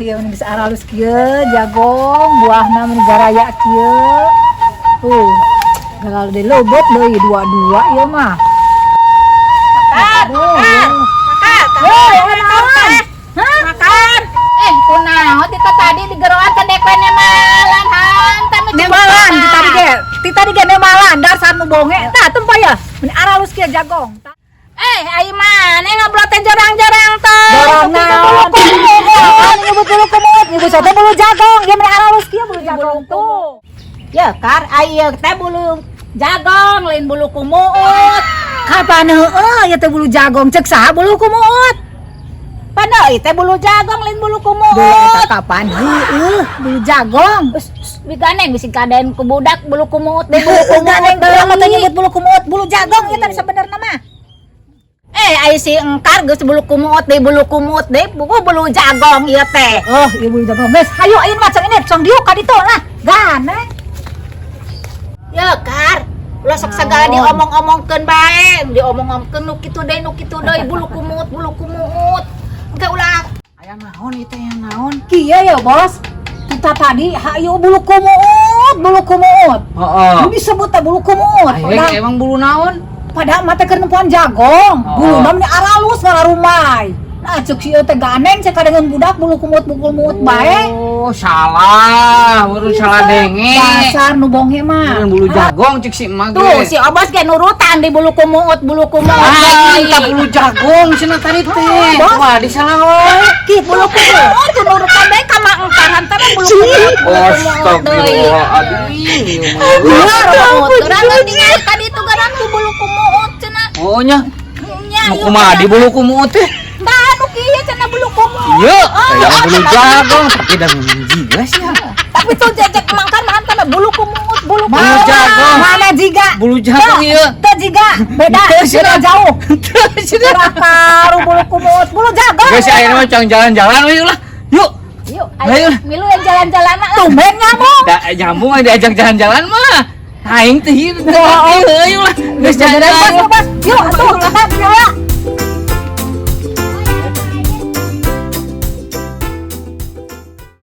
Ieu geus aralus kieu jagong, buahna mun garaya kieu. Tuh. Galal deui lobot deui dua-dua ieu mah. Makan, Aduh, makan, makan, Hei, naon? Hah? Makan. Eh, kunaon ti tadi digeroan teh dek we nemalan hantam. Nemalan ti tadi ge, ti tadi ge nemalan dasar nu bonge. Tah tempo ya, mun aralus kieu jagong. Eh, ai maneh ngobrol teh jorang-jorang teh. Dorong naon? Nyebut bulu kumut, nyebut sate bulu jagong. Ieu mun aralus kieu bulu jagong tuh. Ya, kar ai ieu teh bulu jagong lain bulu kumuut. Kapan heueuh ieu teh bulu jagong, cek saha bulu kumuut? Pana ieu teh bulu jagong lain bulu kumuut. Bulu eta kapan heueuh bulu jagong. Biganeng bisi kaden ku budak bulu kumuut deh bulu kumuut. Ganeng deui. urang mah teh nyebut bulu kumuut, bulu jagong ieu teh sabenerna mah. Eh, ai si engkar geus bulu kumuut deui bulu kumuut deui, buku bulu jagong ieu teh. Oh, ieu bulu jagong. Geus, hayu ayeuna mah cang ini cong diuk ka ditu lah. Ganeng. Ya, kar. Ulah sok sagala diomong-omongkeun bae, diomong-omongkeun nu kitu deui nu kitu deui bulu kumuut bulu kumuut. Engke ulah. Aya naon ieu teh, aya naon? Kieu ya, Bos. Kita tadi hayu bulu kumuut, bulu kumuut. Heeh. Nu disebut teh bulu kumuut. Ayo Padahal, emang bulu naon? Padahal mah teh keur nempoan jagong. Oh. Buluna meni aralus ngararumay. Nah, cek si ieu teh ganeng cek kadengeun budak bulu kumuut bae. Oh, salah, baru salah denge. Dasar nu bonge mah. Bukan bulu jagong cek si emak Tuh ge. si Obos ge nurutan di bulu kumuut Ah, deui. tak bulu jagong cenah tadi teh. Bos. Wah, di salah wae. Kitu. Bulu kumuut tuh nurutan deui ka Mak Engkar hantam mah bulu kumuut deui. Astagfirullahaladzim, ieu mah. Bulu kumuut gerangan ningali tadi itu geran tuh bulu kumuut cenah. Oh nya, Nya nu kumaha di bulu kumuut teh? Tah anu kieu cenah bulu kumuut. Iya, Oh, kayak bulu jagong tapi dah memang jiga sih ya. Tapi tuh jejek mangkan mah hantam bulu kumuut bulu Bulu kumuut. jagong. Mana jiga? Bulu jagong ieu. Teu jiga, beda, Teu, beda cenah. Jauh. Teu cenah. Urang karu bulu kumuut, bulu jagong. Geus ayeuna mah cang jalan-jalan we lah. Yuk. Yuk, Ayo. ayo milu yang jalan-jalan lah. Tumben nyambung. Da nyambung aya diajak jalan-jalan mah. Aing teh ieu. Ayo lah. Geus Jalan-jalan, jalan-jalan. Bos, Bos. Yuk, atuh, kakak, ya.